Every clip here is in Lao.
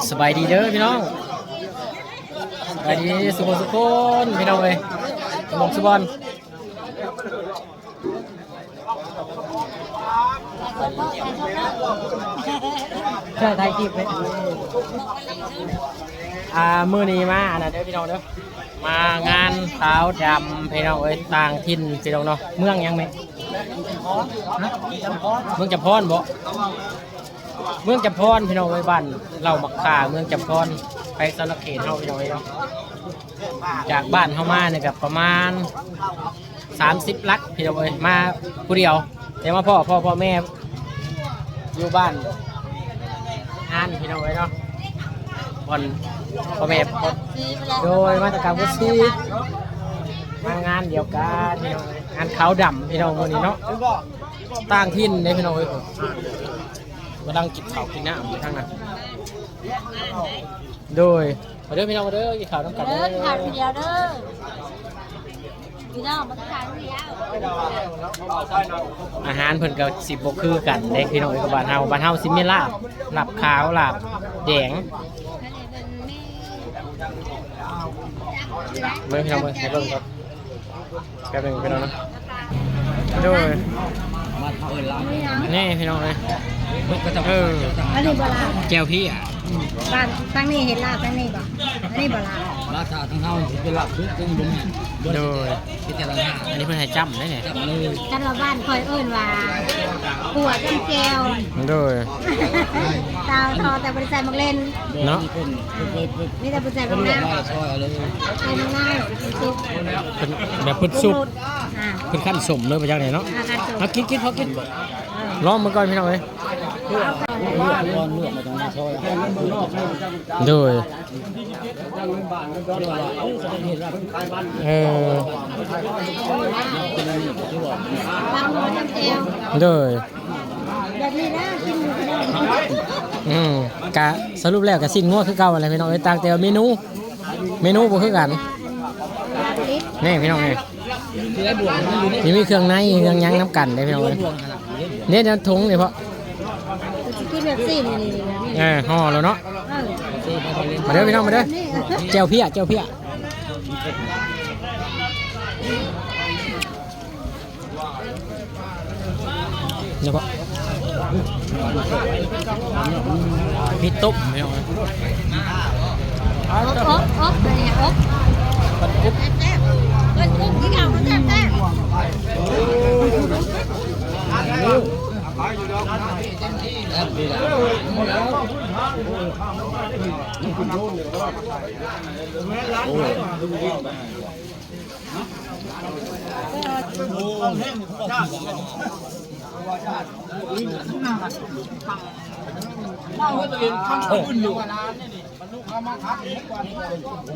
ສະບາຍດີເດີພີ່ນ້ອງ ສະບາຍດີສຸຂູສຸຄົນພີ່ນ້ອງເອີຍ ໝົດສຸບ່ອນ. ເອີ ຖ່າຍຄລິບເລີຍ ອ່າ ມື້ນີ້ມາອັນນັ້ນເດີພີ່ນ້ອງເດີ ມາງານຂາວດຳພີ່ນ້ອງເອີຍ ຕ່າງຖິ່ນພີ່ນ້ອງເນາະ ເມືອງຫຍັງແມ່? ເມືອງຈຳພອນບໍ? ເມືອງຈຳພອນພີ່ນ້ອງເອີຍ ບ້ານເລົ່າໝາກຂ່າ ເມືອງຈຳພອນ ແຂວງສະຫວັນນະເຂດເຮົາພີ່ນ້ອງເອີຍເນາະ ຈາກບ້ານເຮົາມານີ້ກໍປະມານສາມສິບຫຼັກພີ່ນ້ອງເອີຍ ມາຜູ້ດຽວ ແຕ່ມາພໍ້ພໍ່ ພໍ່ແມ່ຢູ່ບ້ານງານພີ່ນ້ອງເອີຍເນາະ ບ່ອນພໍ່ແມ່ ໂດຍ ມາແຕ່ກາງວົດຊີ ມາງານດຽວກັນພີ່ນ້ອງເອີຍ ງານຂາວດຳພີ່ນ້ອງມື້ນີ້ເນາະ ຕ່າງຖິ່ນເດ້ພີ່ນ້ອງເອີຍ ກຳລັງກິນເຂົ້າກິນນ້ຳຢູ່ທາງນັ້ນ ໂດຍ ມາເດີພີ່ນ້ອງມາເດີ ກິນເຂົ້ານຳກັນເດີ ເດີ ກິນເຂົ້າດຽວເດີ ພີ່ນ້ອງມາກິນເຂົ້າດຽວ ອາຫານເພິ່ນກໍຊິບໍ່ຄືກັນເດ້ພີ່ນ້ອງເອີຍ ກັບບ້ານເຮົາ ບ້ານເຮົາຊິມີລາບ ລາບຂາວ ລາບແດງ ເບິ່ງພີ່ນ້ອງເບິ່ງ ໃຫ້ເບິ່ງກ່ອນ ແປັບໜຶ່ງພີ່ນ້ອງເນາະ ໂດຍ ມາເຂົາເອີ້ນລາບ ນີ້ພີ່ນ້ອງເອີຍ ເອີ ອັນນີ້ບໍ່ລາບ ແຈ່ວເພ້ຍ ບ້ານທາງນີ້ເຮັດລາບທາງນີ້ບໍ່ ອັນນີ້ບໍ່ລາບ ລາບທາງເຮົາເປັນລາບສຸກ ໂດຍ ເປັນແຕ່ລະ ອັນນີ້ເພິ່ນໃຫ້ຈ້ຳໄດ້ນີ້ ຈ້ຳເລີຍ ຄັນວ່າບ້ານຂ້ອຍເອີ້ນວ່າ ຂົ້ວຈ້ຳແຈ່ວ ໂດຍ ຕາວທອແຕ່ບໍ່ໄດ້ໃສ່ໝາກເລັ່ນ ເນາະ ມີແຕ່ຜູ້ໃສ່ບັກນາວ ໃສ່ບັກນາວ ເພິ່ນສຸກ ເພິ່ນແບບເພິ່ນສຸກ ອ່າ ເພິ່ນຄັ້ນສົ້ມເລີຍ ບໍ່ຈັກແດ່ເນາະ ອ່າ ຄັ້ນສົ້ມ ເອົາກິນ ກິນ ພໍກິນ ເອີ ລອງເບິ່ງກ່ອນພີ່ນ້ອງເອີຍ ໂດຍ ເອີ ໂດຍ ແບບນີ້ນະ ກິນ ອືມ ກະສະຫຼຸບແລ້ວກະຊີ້ນງົວຄືເກົ່າຫັ້ນແຫຼະພີ່ນ້ອງເອີຍ ຕ່າງແຕ່ວ່າເມນູ ເມນູບໍ່ຄືກັນ ນີ້ພີ່ນ້ອງນີ້ ມີເຄື່ອງໃນເຄື່ອງຫຍັງນຳກັນເດ້ພີ່ນ້ອງເອີຍ ເດ້ ໃນຖົງນີ້ເພາະ ເອີ ຫໍ່ແລ້ວເນາະ ເອີ ມາເດີພີ່ນ້ອງມາເດີ ແຈ່ວເພ້ຍ ແຈ່ວເພ້ຍ ນີ້ເພາະ ມີຕົ້ມພີ່ນ້ອງເອີຍ ອົບ ອົບ ເປັນຫຍັງອົບ ເປັນກຸບ ເປັນກຸບທີ່ເຮົາແຊບໆ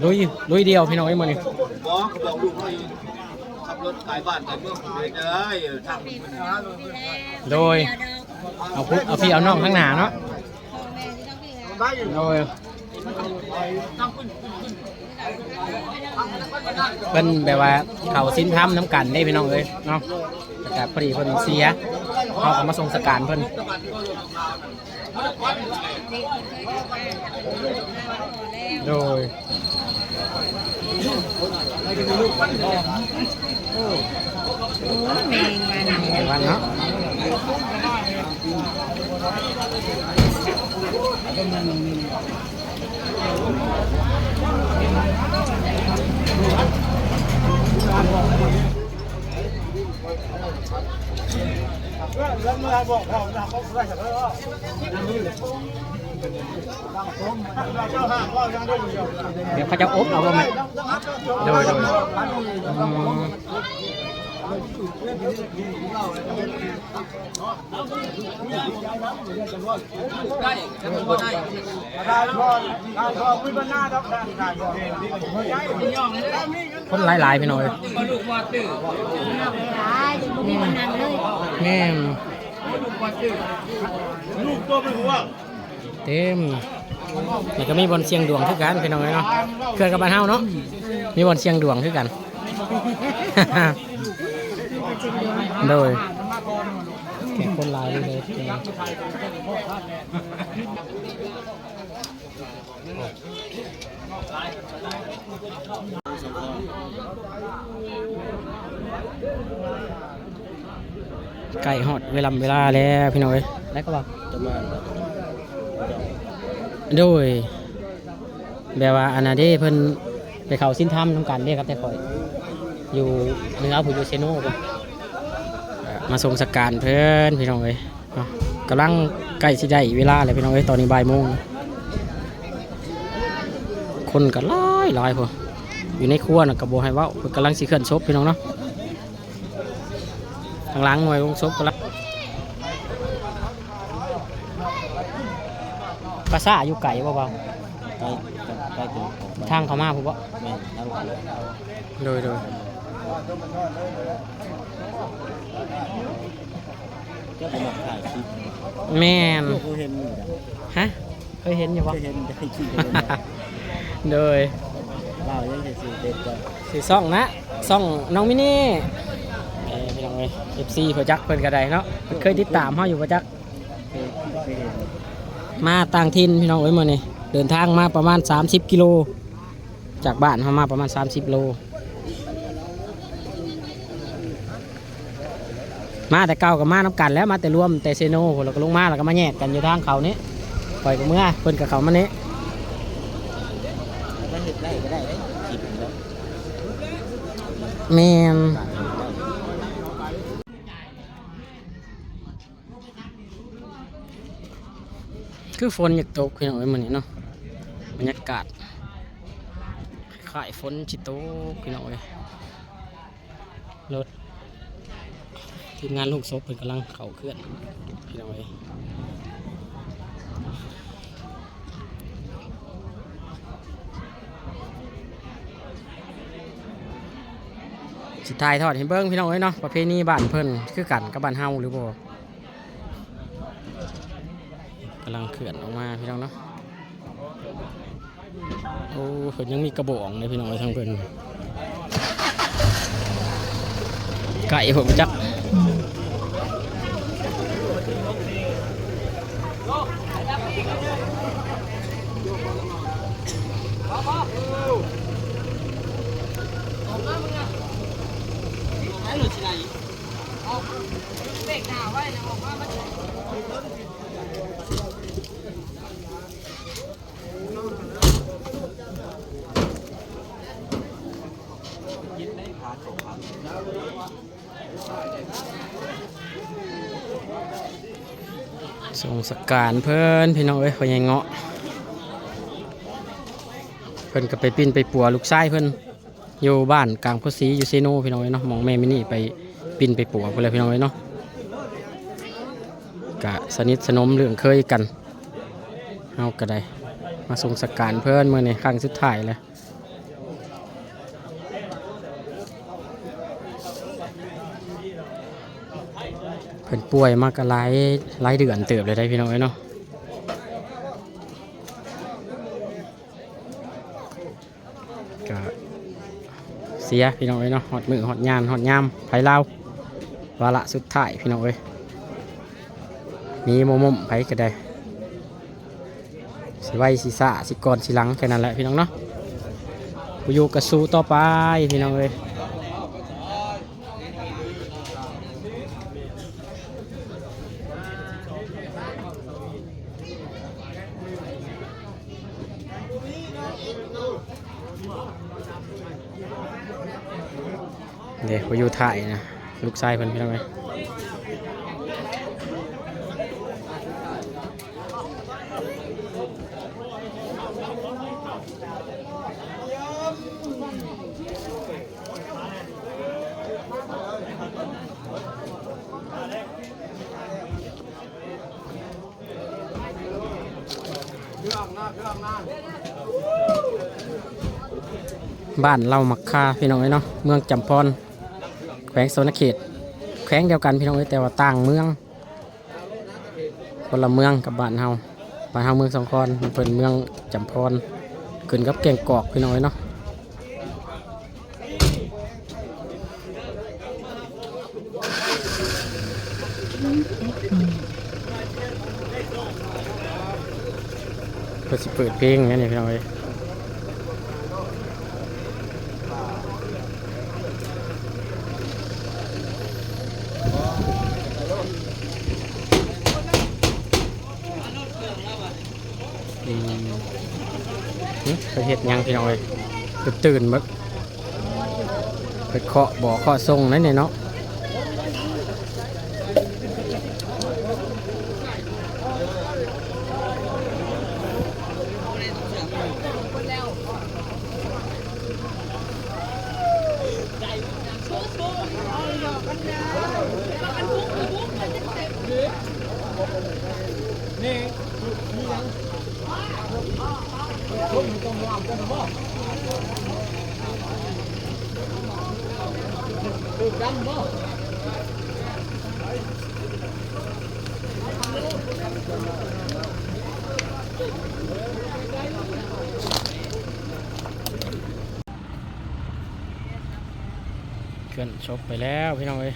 ໂອ້ຍ ລຸຍ ລຸຍດຽວພີ່ນ້ອງເອີຍ ມື້ນີ້ ບໍ່ ກໍບອກລູກໃຫ້ຂັບລົດກາຍບ້ານກາຍເມືອງໄປເດີ ທາງ ໂດຍ ເອົາຜູ້ ເອົາພີ່ເອົານ້ອງທາງໜ້າເນາະ ໂດຍ ເພິ່ນແບບວ່າເຂົ້າສິນທຳນຳກັນເດ້ພີ່ນ້ອງເອີຍເນາະ ແລ້ວກໍພໍດີເພິ່ນເສຍ ເຮົາກໍມາສົ່ງສະການເພິ່ນ ໂດຍ ໂອ້ ແມງວັນ ແມງວັນເນາະ ດຽວເຂົາຈະອົບເອົາບໍ່ແມ່? ໂດຍ ໂດຍ ອືມ ໄດ້ ຄັນບໍ່ໄດ້ ຄົນຫຼາຍໆ ພີ່ນ້ອງເອີຍ ຫຼາຍ ບໍ່ມີບ່ອນນັ່ງເລີຍ ແມ່ນ ເຕັມ ແລ້ວກໍມີບ່ອນສ່ຽງດວງຄືກັນ ພີ່ນ້ອງເອີຍເນາະ ຄືກັບບ້ານເຮົາເນາະ ມີບ່ອນສ່ຽງດວງຄືກັນ ໂດຍ ແຂກຄົນຫຼາຍເລີຍ. ໃກ້ຮອດເວລາ ເວລາແລ້ວພີ່ນ້ອງເອີຍ. ໄດ້ກໍວ່າ ຈະມາ ໂດຍ ແບບວ່າອັນນັ້ນເດ້ ເພິ່ນໄປເຂົ້າສິນທຳນຳກັນເດ້ກັບແຕ່ຂ້ອຍ ຢູ່ເໜືອພຸ້ນ ຢູ່ເຊໂນພຸ້ນ. ມາສົ່ງສະການເພິ່ນພີ່ນ້ອງເອີຍເນາະ. ກຳລັງໃກ້ຊິໄດ້ເວລາແລ້ວພີ່ນ້ອງເອີຍ. ຕອນນີ້ບ່າຍໂມງ ຄົນກໍຫຼາຍໆ ພຸ້ນ. ຢູ່ໃນຄົວນະກໍບໍ່ໃຫ້ເວົ້າ ເພິ່ນກຳລັງຊິເຄື່ອນສົບພີ່ນ້ອງເນາະ. ທາງຫຼັງໜ່ວຍໂຮງສົບກໍລະ ປາສາດຢູ່ໄກບໍ່ບ່າວ? ໄກ ໄກເຕີບ. ທາງເຂົ້າມາພຸ້ນບໍ່? ແມ່ນ ທາງເຂົ້າ. ໂດຍ ໂດຍ. ເຈົ້າກໍມັກຖ່າຍຄລິບ. ແມ່ນ. ເຈົ້າເຄີຍເຫັນຢູ່ນະ. ຮະ? ເຄີຍເຫັນຢູ່ບໍ່? ເຄີຍເຫັນ ເຄີຍເຫັນ. ໂດຍ. ລາວຍັງເຮັດຊື່ເດັດ. ຊື່ຊ່ອງນະ ຊ່ອງນ້ອງມິນນີ້. ເອີ ພີ່ນ້ອງເອີຍ ເອັຟຊີ ບໍ່ຈັກເພິ່ນກໍໄດ້ເນາະ ເພິ່ນເຄີຍຕິດຕາມເຮົາຢູ່ບໍ່ຈັກ. ເຄີຍ ເຄີຍເຫັນ. ມາຕ່າງຖິ່ນພີ່ນ້ອງເອີຍ ມື້ນີ້ເດີນທາງມາປະມານສາມສິບກິໂລ ຈາກບ້ານເຮົາມາປະມານສາມສິບໂລ. ມາແຕ່ເກົ່າກໍມານຳກັນແຫຼະ ມາແຕ່ລວມແຕ່ເຊໂນ ແລ້ວກໍລົງມາ ແລ້ວກໍມາແຍກກັນຢູ່ທາງເຂົ້ານີ້. ຂ້ອຍກໍເມືອ ເພິ່ນກໍເຂົ້າມານີ້. ມັນເຮັດໄດ້ກໍໄດ້ເດ້ ຄລິບເນາະ. ແມ່ນ. ຄືຝົນຢາກຕົກພີ່ນ້ອງເອີຍ ມື້ນີ້ເນາະ. ບັນຍາກາດຄ້າຍໆ ຝົນຊິຕົກພີ່ນ້ອງເອີຍ. ລົດ ທີມງານໂຮງສົບເພິ່ນກຳລັງເຂົ້າເຄື່ອນພີ່ນ້ອງເອີຍ. ຊິຖ່າຍທອດໃຫ້ເບິ່ງພີ່ນ້ອງເອີຍເນາະ ປະເພນີບ້ານເພິ່ນຄືກັນກັບບ້ານເຮົາຫຼືບໍ່. ກຳລັງເຄື່ອນອອກມາພີ່ນ້ອງເນາະ. ໂອ້ ເພິ່ນຍັງມີກະບອງເດ້ພີ່ນ້ອງເອີຍ ທາງເພິ່ນ. ໄກ່ເພິ່ນຈັກ. ສົງສະການເພິ່ນ ພີ່ນ້ອງເອີຍ ພໍ່ໃຫຍ່ເງາະ ເພິ່ນກໍໄປປິ່ນໄປປົວລູກຊາຍເພິ່ນ ຢູ່ບ້ານກາງໂພສີ ຢູ່ເຊໂນ ພີ່ນ້ອງເອີຍເນາະ. ໝ່ອງແມ່ມິນິໄປປິ່ນໄປປົວພຸ້ນແຫຼະ ພີ່ນ້ອງເອີຍເນາະ. ກະສະໜິດສະໜົມເລື່ອງເຄີຍກັນ ເຮົາກໍໄດ້ມາສົ່ງສະການເພິ່ນມື້ນີ້ຄັ້ງສຸດທ້າຍແລ້ວ. ເພິ່ນປ່ວຍມາກໍຫຼາຍ ຫຼາຍເດືອນເຕີບແລ້ວເດ້ ພີ່ນ້ອງເອີຍເນາະ. ກະເສຍພີ່ນ້ອງເອີຍເນາະ ຮອດມື້ຮອດຍາມ ຮອດຍາມໄພລາວ ວາລະສຸດທ້າຍພີ່ນ້ອງເອີຍ. ມີບໍ່ໝົ້ມໃຜກໍໄດ້ ຊິໄວຊິຊ້າ ຊິກ່ອນຊິຫຼັງ ແຄ່ນັ້ນແຫຼະພີ່ນ້ອງເນາະ. ຜູ້ຢູ່ກໍສູ້ຕໍ່ໄປພີ່ນ້ອງເອີຍ. ເດ້ ຜູ້ຢູ່ທ້າຍນະ ລູກຊາຍເພິ່ນ ພີ່ນ້ອງເອີຍ. ບ້ານເຫຼົ່າໝາກຄາ ພີ່ນ້ອງເອີຍເນາະ ເມືອງຈຳພອນ ແຂວງສະຫວັນນະເຂດ ແຂວງດຽວກັນ ພີ່ນ້ອງເອີຍ ແຕ່ວ່າຕ່າງເມືອງ ຄົນລະເມືອງກັບບ້ານເຮົາ. ບ້ານເຮົາເມືອງສອງຄອນ ເພິ່ນເມືອງຈຳພອນ ຂຶ້ນກັບແກ້ງກອກ ພີ່ນ້ອງເອີຍເນາະ. ຊິເປີດເພງແມ່ນນີ້ພີ່ນ້ອງເອີຍ. ອືມ ຫຶ ເພິ່ນເຮັດຫຍັງພີ່ນ້ອງເອີຍ? ຕື່ນໆໝົດ. ໄປເຄາະບໍ່ເຄາະສົ່ງນັ້ນນີ້ເນາະ. ເຄື່ອນສົບໄປແລ້ວພີ່ນ້ອງເອີຍ.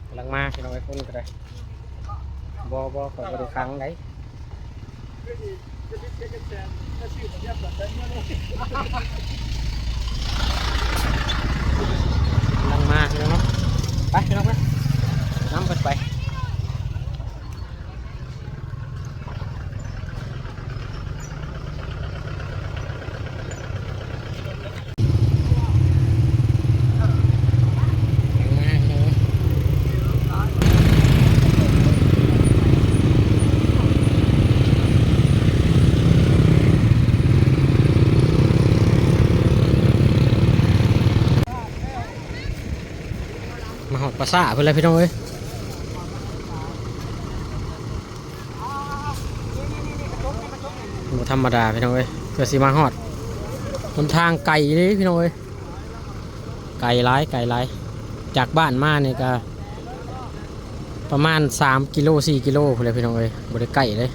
ກຳລັງມາພີ່ນ້ອງເອີຍ ຄົນກໍໄດ້. ບໍ່ ບໍ່ ຂ້ອຍບໍ່ໄດ້ຂັງໃດ. ກຳລັງມາພີ່ນ້ອງເນາະ. ໄປພີ່ນ້ອງ ໄປນຳເພິ່ນໄປ. ມາຮອດປາສາດພຸ້ນແຫຼະພີ່ນ້ອງເອີຍ. ບໍ່ທຳມະດາພີ່ນ້ອງເອີຍ ເພື່ອຊິມາຮອດ. ຫົນທາງໄກເດ້ພີ່ນ້ອງເອີຍ ໄກຫຼາຍ ໄກຫຼາຍ. ຈາກບ້ານມານີ້ກະປະມານສາມກິໂລ ສີ່ກິໂລພຸ້ນແຫຼະພີ່ນ້ອງເອີຍ ບໍ່ໄດ້ໃກ້ເດ້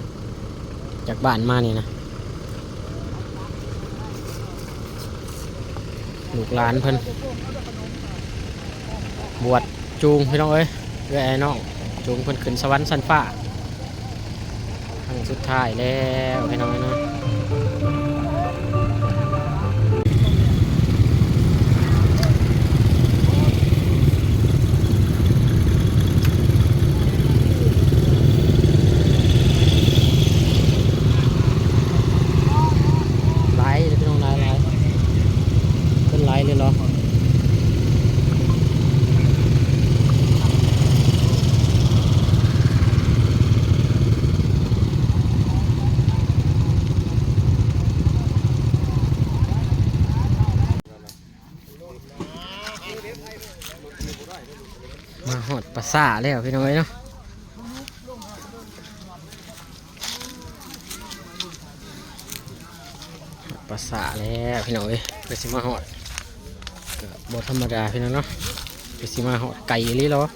ຈາກບ້ານມານີ້ນະ. ລູກຫຼານເພິ່ນບວດຈູງພີ່ນ້ອງເອີຍ ເອື້ອຍອ້າຍນ້ອງຈູງເພິ່ນຂຶ້ນສະຫວັນຊັ້ນຟ້າ ຄັ້ງສຸດທ້າຍແລ້ວພີ່ນ້ອງເອີຍເນາະ. ຫຼາຍເດ້ພີ່ນ້ອງ ຫຼາຍໆ ຄົນຫຼາຍເລີຍເນາະ. ມາຮອດປາສາດແລ້ວພີ່ນ້ອງເອີຍເນາະ. ປາສາດແລ້ວພີ່ນ້ອງເອີຍ ເພື່ອຊິມາຮອດ ກໍບໍ່ທຳມະດາພີ່ນ້ອງເນາະ ເພື່ອຊິມາຮອດ ໄກອີ່ຫຼີເນາະ.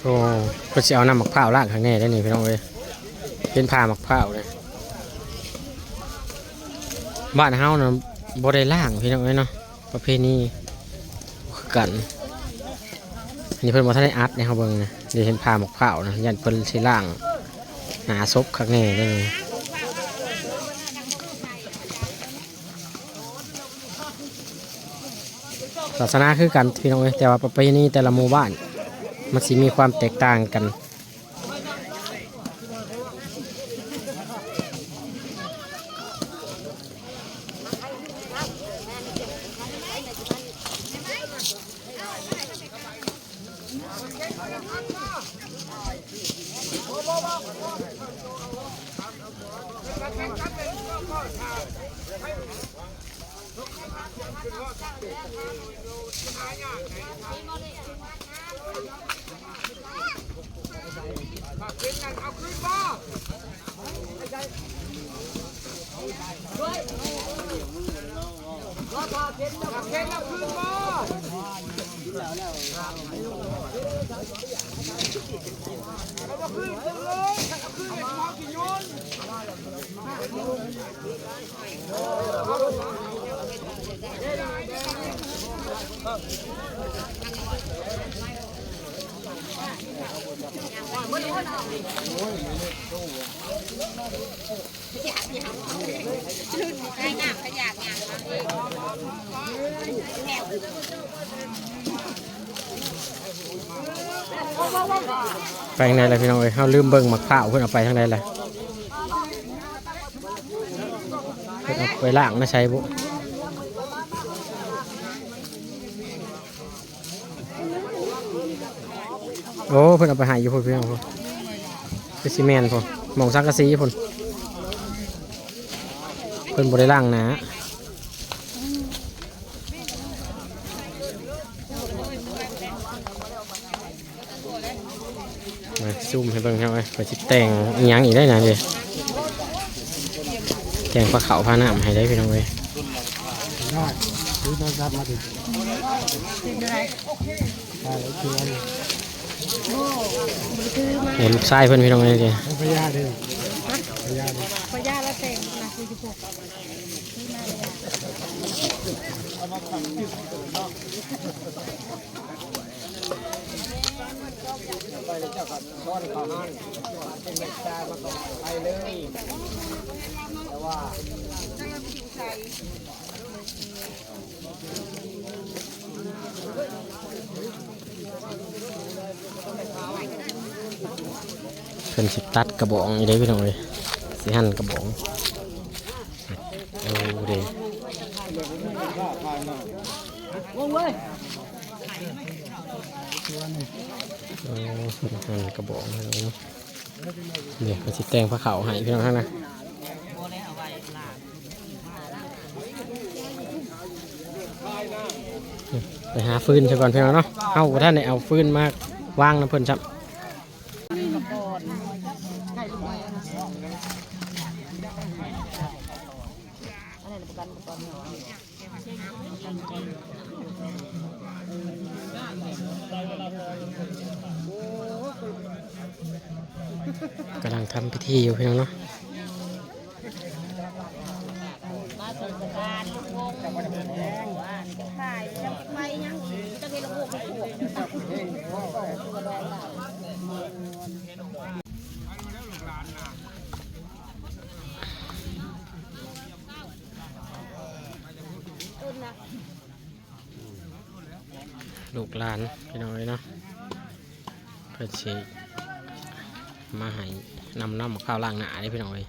ໂອ້ ເພິ່ນຊິເອົານ້ຳໝາກພ້າວລ້າງຂ້າງໃນໄດ໋ນີ້ພີ່ນ້ອງເອີຍ. ເຫັນຜ່າໝາກພ້າວເດ້ ບ້ານເຮົານະບໍ່ໄດ້ລ້າງພີ່ນ້ອງເອີຍເນາະ ປະເພນີຄືກັນ. ນີ້ເພິ່ນບໍ່ທັນໄດ້ອັດໃຫ້ເຮົາເບິ່ງນະ ດຽວເຫັນຜ່າໝາກພ້າວນະ ຢ້ານເພິ່ນຊິລ້າງໜ້າສົບຄັກແນ່ເດ້. ສາສະໜາຄືກັນພີ່ນ້ອງເອີຍ ແຕ່ວ່າປະເພນີແຕ່ລະໝູ່ບ້ານມັນຊິມີຄວາມແຕກຕ່າງກັນ. ไปทางใดล่ะพี่น้องเอ้ย เฮาลืมเบิ่งหมากพร้าวเพิ่นเอาไปทางใดล่ะ เพิ่นเอาไปล้างนะไสบุ โอ้ เพิ่นเอาไปให้อยู่พุ้นพี่น้องพุ้น คือสิแม่นพุ้น หม่องสังกะสีพุ้น เพิ่นบ่ได้ล้างหน้า มาซูมให้เบิ่งครับเอ้ย ข้อยสิแต่งอีหยังอีกได้นะเด้ แต่งผ้าขาวผ้าน้ำให้ได้พี่น้องเอ้ย ได้ ถือโทรศัพท์มาดิ ได้ โอเค อันนี้ โอ้ ลูกชายเพิ่นพี่น้องเอ้ย พญาเด้อ พญาเด้อ พญาละแต่งนะ คือสิบหก เพิ่นสิตัดกระบองอยู่เด้พี่น้องเอ้ย สิหั่นกระบอง โอ้เด้ โอ้ หั่นกระบอง เดี๋ยวเขาสิแต่งผ้าขาวให้พี่น้องนะ ไปหาฟืนซะก่อนพี่น้องเนาะ เฮาบ่ทันได้เอาฟืนมาวางนำเพิ่นซ้ำ กำลังทำพิธีอยู่พี่น้องเนาะ ลูกหลานพี่น้องเอ้ยเนาะ เพิ่นสิมาให้นำน้ำข้าวล้างหน้าเด้พี่น้องเอ้ย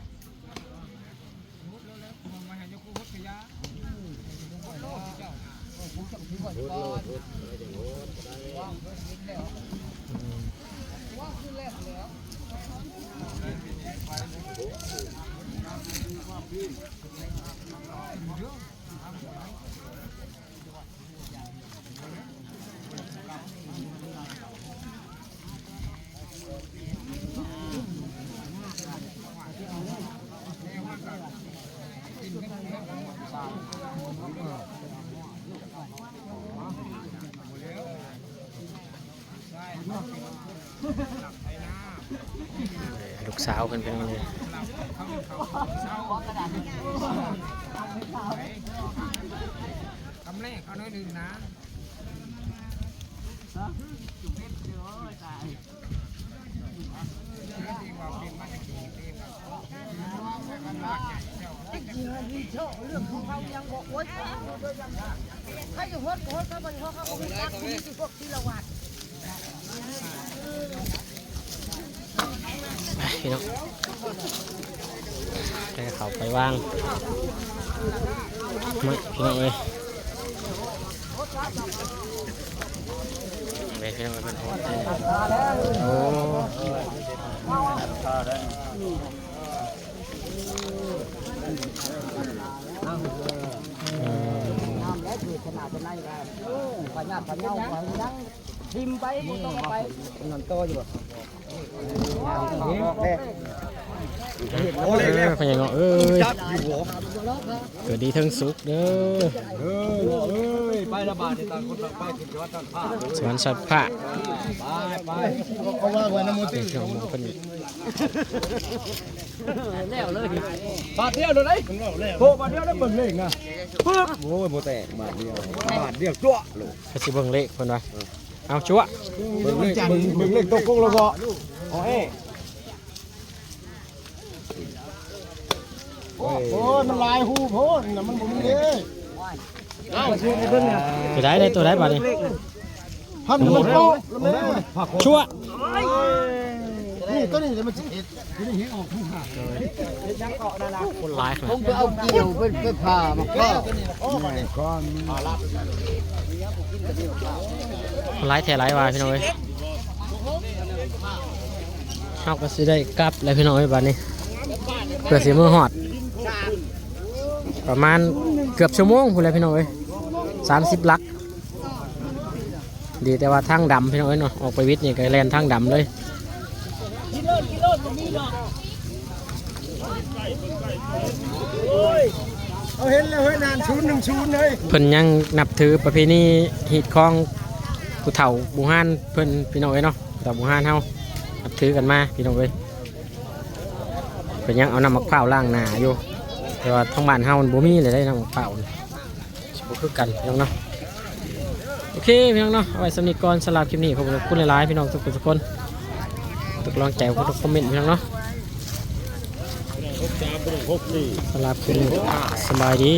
ลูกสาวเพิ่นเป็นไง คำแรกเอาหน่อยหนึ่งนะ ไปพี่น้อง ไปเข้าไปวาง มาพี่น้องเอ้ย เพิ่น พี่น้องเอ้ย เพิ่นโพสต์ โอ้ น้ำแล้วคือขนาดจะไหนกัน พญาติพญายังทิ่มไป บ่ต้องเอาไป นั่นต่ออยู่บ่ โอ้ เออ พญาเงาะเอ้ย จับอยู่บ่ เกิดดีเทิงสุขเด้อ เออ เอ้ย ไปละบาดนี่ ต่างคนต่างไป ขึ้นยอดต้นผ้า สวนสัตว์พระ ไป ไป เขาว่าไว้นะ โมติ เดี๋ยวเพิ่น แล้วเลย บาดเดียวเลย โตบาดเดียวได้เบิ่งเลขนะ ปึ๊บ โอ้ย บ่แตก บาดเดียว บาดเดียวจั่วเลย เขาสิเบิ่งเลขเพิ่นว่า เอาจั่ว เบิ่งเลข เบิ่ง เบิ่งเลขตกลงแล้วบ่ เอาเอ้ โอ้ย มันหลายฮูโพดนะ มันบ่มีเด้ ตัวใดได้ตัวใดบาดนี้ พันมันโป๊ะแล้วแม่ จั่ว นี่ตัวนี้มันสิเฮ็ด คนหลายขนาด ผมไปเอาเกี่ยวเพิ่นไปผ่ามาก็ คนหลายแท้หลายว่าพี่น้องเอ้ย เฮาก็สิได้กลับแล้วพี่น้องเอ้ย บัดนี้ เพื่อสิมื้อฮอด ประมาณเกือบชั่วโมงพู้นแหละพี่น้องเอ้ย สามสิบหลัก ดีแต่ว่าทางดำพี่น้องเอ้ยเนาะ ออกไปวิทย์นี่ก็แล่นทางดำเลย เอาเห็นแล้วเฮ้ย นาน ศูนย์หนึ่งศูนย์ เฮ้ย เพิ่นยังนับถือประเพณีฮีตของผู้เฒ่าบู่ฮานเพิ่นพี่น้องเอ้ยเนาะ ผู้เฒ่าบู่ฮานเฮานับถือกันมาพี่น้องเอ้ย เพิ่นยังเอาน้ำมะพร้าวล้างหน้าอยู่ แต่ว่าทางบ้านเฮามันบ่มีเลยเด้ น้ำมะพร้าวนี่ สิบ่คือกันพี่น้องเนาะ โอเคพี่น้องเนาะ เอาไว้ส่ำนี้ก่อน สำหรับคลิปนี้ ขอบคุณหลายๆ พี่น้องทุกคนทุกคน ทุกกำลังใจ ทุกคอมเมนต์พี่น้องเนาะ สำหรับคลิปนี้ สบายดี